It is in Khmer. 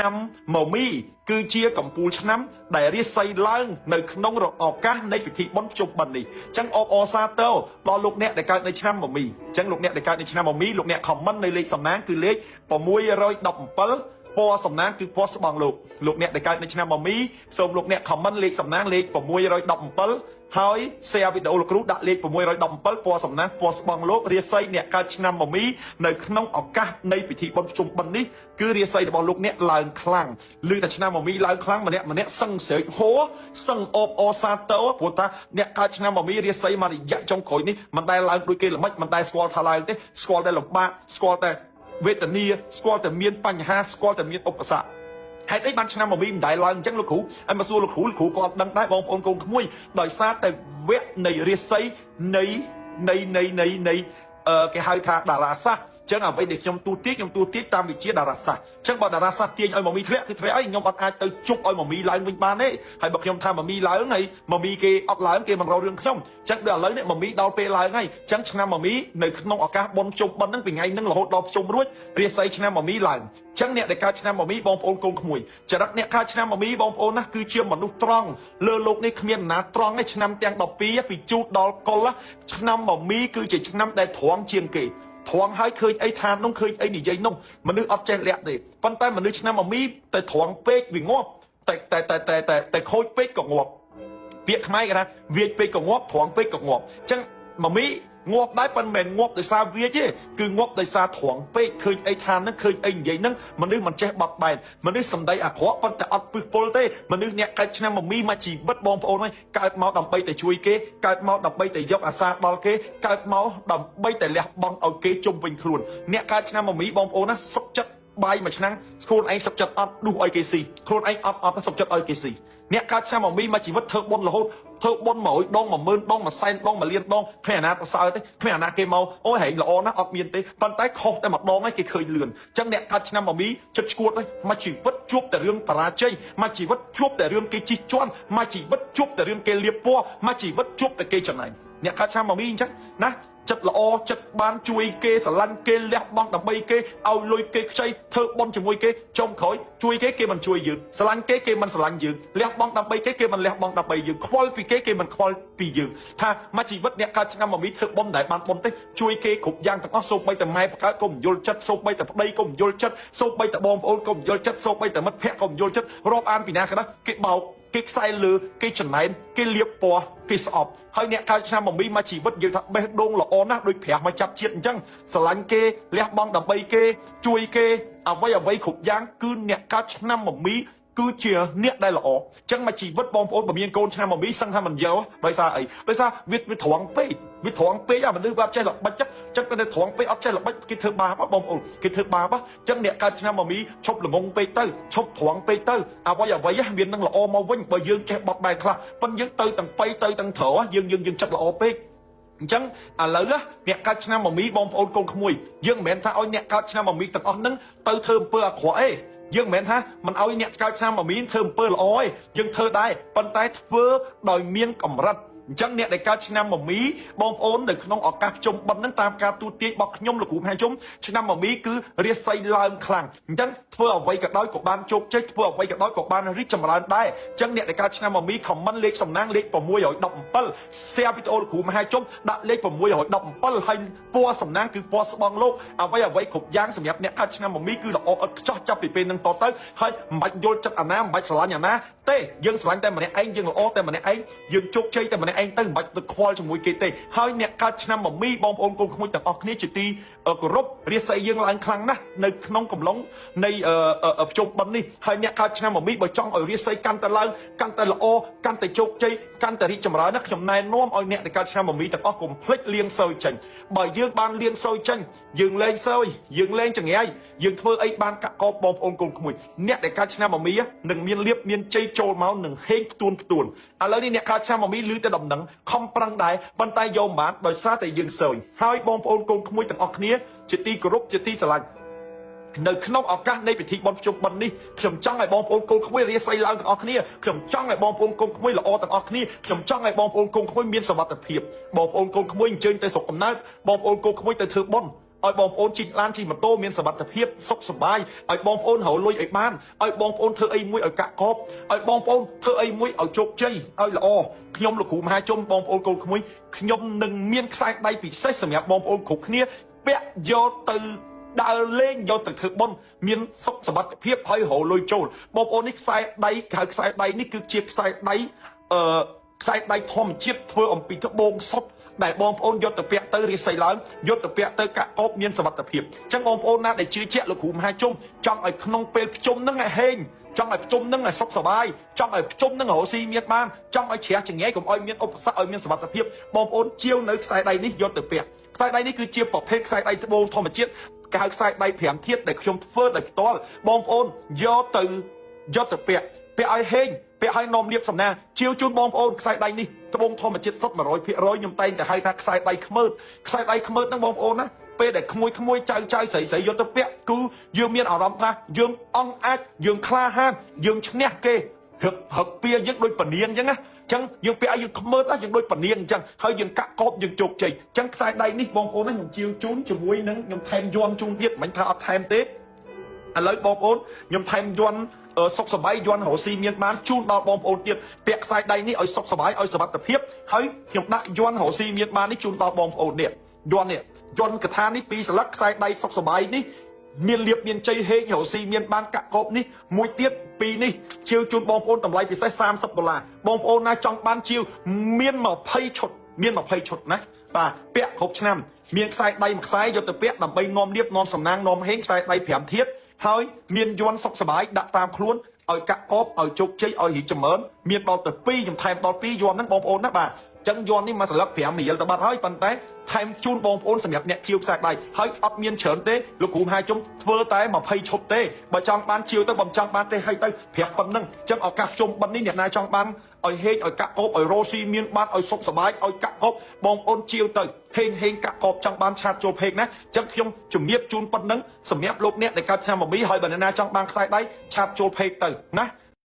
ឆ្នាំមមីគឺជាកម្ពូលឆ្នាំដែលរាសីឡើងនៅក្នុងរឱកាសនៃពិធីបុណ្យភ្ជុំបិណ្ឌនេះអញ្ចឹងអបអរសាទរដល់លោកអ្នកដែលកើតនៅឆ្នាំមមីអញ្ចឹងលោកអ្នកដែលកើតនៅឆ្នាំមមីលោកអ្នកខមមិននៅលេខសំណាងគឺលេខ617ពណ៌សំណាងគឺពណ៌ស្បងលោកលោកអ្នកដែលកើតនៅឆ្នាំមមីសូមលោកអ្នកខមមិនលេខសំណាងលេខ617ហើយ share វីដេអូលោកគ្រូដាក់លេខ617ពណ៌សំណាងពណ៌ស្បងលោករាសីអ្នកកើតឆ្នាំមមីនៅក្នុងឱកាសនៃពិធីបុណ្យភ្ជុំបិណ្ឌនេះគឺរាសីរបស់លោកអ្នកឡើងខ្លាំងឬតែឆ្នាំមមីឡើងខ្លាំងម្នាក់ម្នាក់សឹងស្រែកហោសឹងអបអរសាទរព្រោះតាអ្នកកើតឆ្នាំមមីរាសីមករយៈចុងក្រោយនេះមិនដែលឡើងដូចគេល្មិចមិនដែលស្គាល់ថាឡើងទេស្គាល់តែលំបាកស្គាល់តែវេទនាស្គាល់តែមានបញ្ហាស្គាល់តែមានឧបសគ្គហេតុអីបានឆ្នាំមមីមិនដែលឡើងអញ្ចឹងលោកគ្រូឲ្យមកសួរលោកគ្រូលោកគ្រូក៏អត់ដឹងដែរបងប្អូនកូនក្មួយដោយសារតែវគ្គនៃរាសីនៃនៃនៃនៃនៃអឺគេហៅថាតារាសាស្ត្រអញ្ចឹងអ្វីដែលខ្ញុំទូទាយខ្ញុំទូទាយតាមវិជាតារាសាស្ត្រអញ្ចឹងបើតារាសាស្ត្រទាញឲ្យមមីធ្លាក់គឺធ្លាក់ហើយខ្ញុំអត់អាចទៅជប់ឲ្យមមីឡើងវិញបានទេហើយបើខ្ញុំថាមមីឡើងហើយមមីគេអត់ឡើងគេមិនរករឿងខ្ញុំអញ្ចឹងដល់ឥឡូវនេះមមីដល់ពេលឡើងហើយអញ្ចឹងឆ្នាំមមីនៅក្នុងឱកាសបុណ្យជុំបិណ្ឌហ្នឹងពីថ្ងៃហ្នឹងរហូតដល់ភ្ជុំរួចរាសីឆ្នាំមមីឡើងចឹងអ្នកដែលកើតឆ្នាំមមីបងប្អូនកូនក្មួយចរិតអ្នកកើតឆ្នាំមមីបងប្អូនណាគឺជាមនុស្សត្រង់លើលោកនេះគ្មានណាត្រង់ទេឆ្នាំទាំង12ពីជូតដល់កុលឆ្នាំមមីគឺជាឆ្នាំដែលត្រង់ជាងគេត្រង់ហើយឃើញអីថានោះឃើញអីនិយាយនោះមនុស្សអត់ចេះលាក់ទេប៉ុន្តែមនុស្សឆ្នាំមមីតែត្រង់ពេកវាងាប់តែតែតែតែតែតែខូចពេកក៏ងាប់ពាក្យខ្មែរគេថាវាចពេកក៏ងាប់ត្រង់ពេកក៏ងាប់អញ្ចឹងមមីងាប់ដែរប៉ុន្តែមិនងាប់ដោយសារវាទេគឺងាប់ដោយសារត្រង់ពេកឃើញអីថានឹងឃើញអីនិយាយនឹងមនុស្សមិនចេះបត់បែនមនុស្សសំដីអាក្រក់ប៉ុន្តែអត់ពឹសពុលទេមនុស្សអ្នកកើតឆ្នាំមមីមកជីវិតបងប្អូនហ្នឹងកើតមកដើម្បីតែជួយគេកើតមកដើម្បីតែយកអាសាដល់គេកើតមកដើម្បីតែលះបង់ឲ្យគេជុំវិញខ្លួនអ្នកកើតឆ្នាំមមីបងប្អូនណាសុខចិត្តបាយមួយឆ្នាំខ្លួនឯងសុខចិត្តអត់ដួសឲ្យគេស៊ីខ្លួនឯងអត់អត់សុខចិត្តឲ្យគេស៊ីអ្នកកើតឆ្នាំមមីមកជីវិតធ្វើបុណ្យរហូតធ្វើបុណ្យ100ដង10000ដង100,000ដង1លានដងគ្មានអាណាទៅសើទេគ្មានអាណាគេមកអូយហែងល្អណាស់អត់មានទេប៉ុន្តែខុសតែម្ដងឯងគេឃើញលឿនអញ្ចឹងអ្នកកើតឆ្នាំមមីចិត្តឈួតឯងមកជីវិតជួបតែរឿងបរាជ័យមកជីវិតជួបតែរឿងគេជិះជាន់មកជីវិតជួបតែរឿងគេលៀបពណ៌មកជីវិតជួបតែគេចំណែនអ្នកកើតឆ្នាំមមីអញ្ចឹងណាចិត្តល្អចិត្តបានជួយគេស្រឡាញ់គេលះបង់ដើម្បីគេឲ្យលុយគេខ្ចីធ្វើបុណ្យជាមួយគេចុងក្រោយជួយគេគេមិនជួយយើងស្រឡាញ់គេគេមិនស្រឡាញ់យើងលះបង់ដើម្បីគេគេមិនលះបង់ដើម្បីយើងខ្វល់ពីគេគេមិនខ្វល់ពីយើងថាមួយជីវិតអ្នកកើតឆ្នាំមមីធ្វើបុណ្យដែលបានបុណ្យទេជួយគេគ្រប់យ៉ាងទាំងអស់សូម្បីតែម៉ែបកើតក៏មិនយល់ចិត្តសូម្បីតែប្តីក៏មិនយល់ចិត្តសូម្បីតែបងប្អូនក៏មិនយល់ចិត្តសូម្បីតែមិត្តភក្តិក៏មិនយល់ចិត្តរាប់អានពីណាក៏ដោយគេបោកគេខ្សែលើគេចំណែនគេលៀបពណ៌គេស្អប់ហើយអ្នកកើតឆ្នាំមមីមកជីវិតនិយាយថាបេះដូងល្អណាស់ដូចប្រាស់មកចាប់ជាតិអញ្ចឹងស្រឡាញ់គេលះបង់ដើម្បីគេជួយគេអ្វីអ្វីគ្រប់យ៉ាងគឺអ្នកកើតឆ្នាំមមីគឺជាអ្នកដែលល្អអញ្ចឹងមកជីវិតបងប្អូនបើមានកូនឆ្នាំមមីសឹងថាមិនយកដោយសារអីដោយសារវាវាត្រង់ពេកវាត្រង់ពេកអាមនុស្សវាអត់ចេះល្បិចចឹងតែត្រង់ពេកអត់ចេះល្បិចគេធ្វើបាបបងប្អូនគេធ្វើបាបអញ្ចឹងអ្នកកើតឆ្នាំមមីឈប់ល្ងងពេកទៅឈប់ត្រង់ពេកទៅអ្វីអ្វីវានឹងល្អមកវិញបើយើងចេះបត់បែនខ្លះប៉ុន្តែយើងទៅទាំងបៃទៅទាំងត្រយើងយើងយើងចិត្តល្អពេកអញ្ចឹងឥឡូវអ្នកកើតឆ្នាំមមីបងប្អូនកូនក្មួយយើងមិនមែនថាឲ្យអ្នកកើតឆ្នាំមមីទាំងអស់ហ្នឹងទៅធ្វើអំពើអាក្រក់ទេយើងមិនមែនថាមិនឲ្យអ្នកកើតឆ្នាំមមីធ្វើអំពើល្អទេយើងធ្វើដែរប៉ុន្តែធ្វើដោយមានកម្រិតអញ្ចឹងអ្នកដែលកើតឆ្នាំមមីបងប្អូននៅក្នុងឱកាសភ្ជុំបិណ្ឌហ្នឹងតាមការទូទាយរបស់ខ្ញុំលោកគ្រូមហាជុំឆ្នាំមមីគឺរាសីឡើងខ្លាំងអញ្ចឹងធ្វើអ្វីក៏ដោយក៏បានជោគជ័យធ្វើអ្វីក៏ដោយក៏បានរីកចម្រើនដែរអញ្ចឹងអ្នកដែលកើតឆ្នាំមមី comment លេខសំណាងលេខ617 share វីដេអូលោកគ្រូមហាជុំដាក់លេខ617ហើយពណ៌សំណាងគឺពណ៌ស្បងលោកអ្វីអ្វីគ្រប់យ៉ាងសម្រាប់អ្នកកើតឆ្នាំមមីគឺល្អឥតខ្ចោះចាប់ពីពេលហ្នឹងតទៅហើយមិនបាច់យល់ចិត្តអាណាមិនបាច់ស្រឡាញ់អាណាទេយើងស្រឡាញ់តែម្នាក់ឯងយើងល្អតែម្នាក់ឯងយើងជោគជ័យតែម្នាក់ឯងទៅមិនបាច់ទៅខ្វល់ជាមួយគេទេហើយអ្នកកើតឆ្នាំមមីបងប្អូនកូនក្មួយទាំងអស់គ្នាជាទីគោរពរាសីយើងឡើងខ្លាំងណាស់នៅក្នុងកំឡុងនៃភ្ជុំបិណ្ឌនេះហើយអ្នកកើតឆ្នាំមមីបើចង់ឲ្យរាសីកាន់តែឡើងកាន់តែល្អកាន់តែជោគជ័យកាន់តែរីកចម្រើនណាខ្ញុំណែនាំឲ្យអ្នកដែលកើតឆ្នាំមមីទាំងអស់កុំភ្លេចលាងសើចេញបើយើងបានលាងសើចេញយើងលែងសើយើងលែងចង្រៃយើងធ្វើអីបានកាក់កបបងប្អូនកូនក្មួយអ្នកដែលកើតឆ្នាំមមីនឹងមានលៀបមានជ័យចូលមកនឹងហេងផ្ទួនផ្ទួនឥឡូវនេះអ្នកកើតឆ្នាំមមីឮតែដំណឹងខំប្រឹងដែរប៉ុន្តែយកមិនបានដោយសារតែយើងសើហើយបងប្អូនកូនក្មួយទាំងអស់គ្នាជាទីគោរពជាទីស្រឡាញ់នៅក្នុងឱកាសនៃពិធីបុណ្យភ្ជុំបិណ្ឌនេះខ្ញុំចង់ឲ្យបងប្អូនកូនក្មួយរាសីឡើងទាំងអស់គ្នាខ្ញុំចង់ឲ្យបងប្អូនកូនក្មួយល្អទាំងអស់គ្នាខ្ញុំចង់ឲ្យបងប្អូនកូនក្មួយមានសុវត្ថិភាពបងប្អូនកូនក្មួយអញ្ជើញទៅស្រុកកំណើតបងប្អូនកូនក្មួយទៅធ្វើបុណ្យ ឲ្យបងប្អូនជិះឡានជិះម៉ូតូមានសុវត្ថិភាពសុខសប្បាយឲ្យបងប្អូនរកលុយឲ្យបានឲ្យបងប្អូនធ្វើអីមួយឲ្យកាក់កបឲ្យបងប្អូនធ្វើអីមួយឲ្យជោគជ័យឲ្យល្អខ្ញុំលោកគ្រូមហាជុំបងប្អូនកូនក្មួយខ្ញុំនឹងមានខ្សែដៃពិសេសសម្រាប់បងប្អូនគ្រប់គ្នាពាក់យកទៅដើរលេងយកទៅធ្វើបុណ្យមានសុខសុវត្ថិភាពហើយរកលុយចូលបងប្អូននេះខ្សែដៃហៅខ្សែដៃនេះគឺជាខ្សែដៃអឺខ្សែដៃធម្មជាតិធ្វើអំពីត្បូងសុទ្ធដែលបងប្អូនយកទៅពាក់ទៅរាសីឡើងយកទៅពាក់ទៅកាក់កបមានសុវត្ថិភាពអញ្ចឹងបងប្អូនណាដែលជឿជាក់លោកគ្រូមហាជុំចង់ឲ្យក្នុងពេលភ្ជុំហ្នឹងឲ្យហេងចង់ឲ្យភ្ជុំហ្នឹងឲ្យសុខសប្បាយចង់ឲ្យភ្ជុំហ្នឹងរកស៊ីមានបានចង់ឲ្យជ្រះចង្អែកុំឲ្យមានឧបសគ្គឲ្យមានសុវត្ថិភាពបងប្អូនជាវនៅខ្សែដៃនេះយកទៅពាក់ខ្សែដៃនេះគឺជាប្រភេទខ្សែដៃត្បូងធម្មជាតិគេហៅខ្សែដៃ5ធាតុដែលខ្ញុំធ្វើដោយផ្ទាល់បងប្អូនយកទៅយកទៅពាក់ពាក់ឲ្យហេងពាក់ឲ្យនាំលៀបសំណាងជាវជូនបងប្អូនខ្សែដៃនេះត្បូងធម្មជាតិសុទ្ធ100%ខ្ញុំតែងតែហៅថាខ្សែដៃខ្មើតខ្សែដៃខ្មើតហ្នឹងបងប្អូនណាពេលដែលក្មួយក្មួយចៅចៅស្រីស្រីយកទៅពាក់គឺយើងមានអារម្មណ៍ថាយើងអង់អាចយើងក្លាហានយើងឈ្នះគេហឹកហឹកពៀយើងដូចពនាងអញ្ចឹងណាចឹងយើងពាក់ឲ្យយើងខ្មើតយើងដូចពនាងអញ្ចឹងហើយយើងកាក់កបយើងជោគជ័យអញ្ចឹងខ្សែដៃនេះបងប្អូនណាខ្ញុំជាវជូនជាមួយនឹងខ្ញុំថែមយន់ជូនទៀតមិនថាអត់ថែមទេឥឡូវបងប្អូនខ្ញុំថែមយន់សុខសប្បាយយន់រស់ស៊ីមានបានជូនដល់បងប្អូនទៀតពាក់ខ្សែដៃនេះឲ្យសុខសប្បាយឲ្យសុវត្ថិភាពហើយខ្ញុំដាក់យន់រស់ស៊ីមានបាននេះជូនដល់បងប្អូននេះយន់នេះយន់កថានេះពីរស្លឹកខ្សែដៃសុខសប្បាយនេះមានលៀបមានជ័យហេងរស់ស៊ីមានបានកាក់កបនេះមួយទៀតពីរនេះជាវជូនបងប្អូនតម្លៃពិសេស30ដុល្លារបងប្អូនណាចង់បានជាវមាន20ឈុតមាន20ឈុតណាបាទពាក់គ្រប់ឆ្នាំមានខ្សែដៃមួយខ្សែយកទៅពាក់ដើម្បីនាំលៀបនាំសំណាងនាំហេងខ្សែដៃ5ធាតុហើយមានយន់សុខសប្បាយដាក់តាមខ្លួនឲ្យកាក់កបឲ្យជោគជ័យឲ្យរីកចម្រើនមានដល់ទៅ2ខ្ញុំថែមដល់2យន់ហ្នឹងបងប្អូនណាបាទចឹងយន់នេះមួយសន្លឹក5រៀលទៅបាត់ហើយប៉ុន្តែថែមជូនបងប្អូនសម្រាប់អ្នកជាវខ្សែដៃហើយអត់មានច្រើនទេលោកគ្រូមហាជុំធ្វើតែ20ឈុតទេបើចង់បានជាវទៅបើមិនចង់បានទេឲ្យទៅប្រាប់ប៉ុណ្ណឹងចឹងឱកាសជុំបិណ្ឌនេះអ្នកណាចង់បានឲ្យហេងឲ្យកាក់កបឲ្យរស់ស៊ីមានបានឲ្យសុខសប្បាយឲ្យកាក់កបបងប្អូនជាវទៅហេងហេងកាក់កបចង់បាន chat ចូល page ណាចឹងខ្ញុំជំរាបជូនប៉ុណ្ណឹងសម្រាប់លោកអ្នកដែលកើតឆ្នាំមមីហើយបើអ្នកណាចង់បានខ្សែដៃ chat ចូល page ទៅណា។